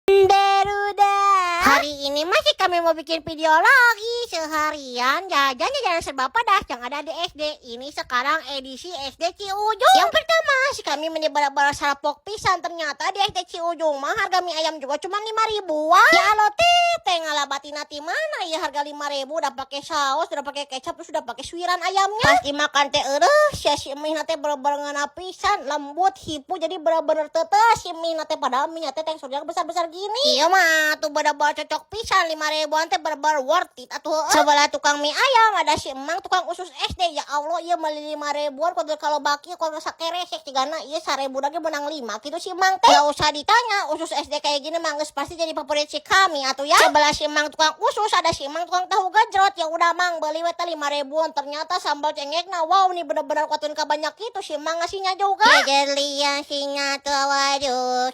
Barudak. Hari ini masih kami mau bikin video lagi. Seharian jajan jajanan serba pedas yang ada di SD. Ini sekarang edisi SD Ciujung. Yang pertama, si kami meni bara-bara salpok pisan. Ternyata di SD Ciujung mah harga mie ayam juga cuma 5 ribuan. Ya Allah, teh ngalabatina ti mana ya harga 5 ribu, udah pakai saus, udah pakai kecap, terus udah pakai suiran ayamnya. Pas dimakan teh eueuh sia, si mie teh bener-bener ngeunah pisan, lembut, hipu, jadi bener-bener tetes si mie teh, padahal mie teh teksturnya besar-besar gini. Iya mah tuh bener-bener cocok pisan, 5 ribuan teh bener-bener worth it atuh. Sebelah tukang mie ayam ada si emang tukang usus SD. Ya Allah, iya beli 5 ribuan kudu kalau baki kudu sakeresek cigana iya 1.000 lagi menang lima gitu si emang teh. Gak usah ditanya, usus SD kayak gini mah geus pasti jadi favorit si kami atuh ya. Sebelah si emang tukang usus ada si emang tukang tahu gejrot. Ya udah, Mang, beli we teh 5 ribuan. Ternyata sambal cengekna, wow, nih bener-bener kuatun banyak itu si emang ngasihnya juga. Jejelia singa tuh, waduh.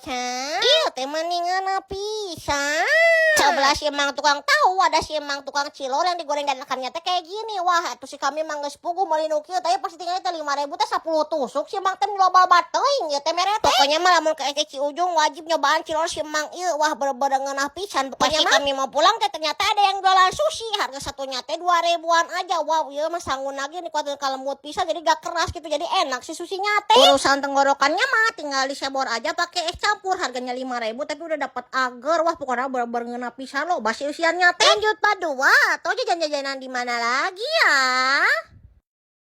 Iya teh mendingan pisan. Sebelah si emang tukang tahu ada si emang tukang cilor yang digoreng dadakannya teh kayak gini. Wah, itu si kami emang geus puguh meuli nu kieu, tapi pasti tinggal teh 5 ribu teh 10 tusuk si emang teh, loba teuing ieu teh mere teh. Pokoknya mah lamun ke SD Ciujung wajib nyobaan cilor si emang ieu. Wah, bener-bener ngeunah pisan. Pokoknya mah kami mau pulang teh ternyata ada yang jualan sushi, harga satunya teh 2 ribuan aja. Wow, ieu mah sangun lagi nih, kuat lembut pisan, jadi gak keras gitu, jadi enak si sushinya teh. Urusan tenggorokannya mah tinggal disebor aja pakai es campur, harganya 5 ribu tapi udah dapat agar. Wah, pokoknya bener-bener ngeunah pisan loh basi usianya teh. Lanjut part 2 atau jajan-jajanan di mana lagi ya?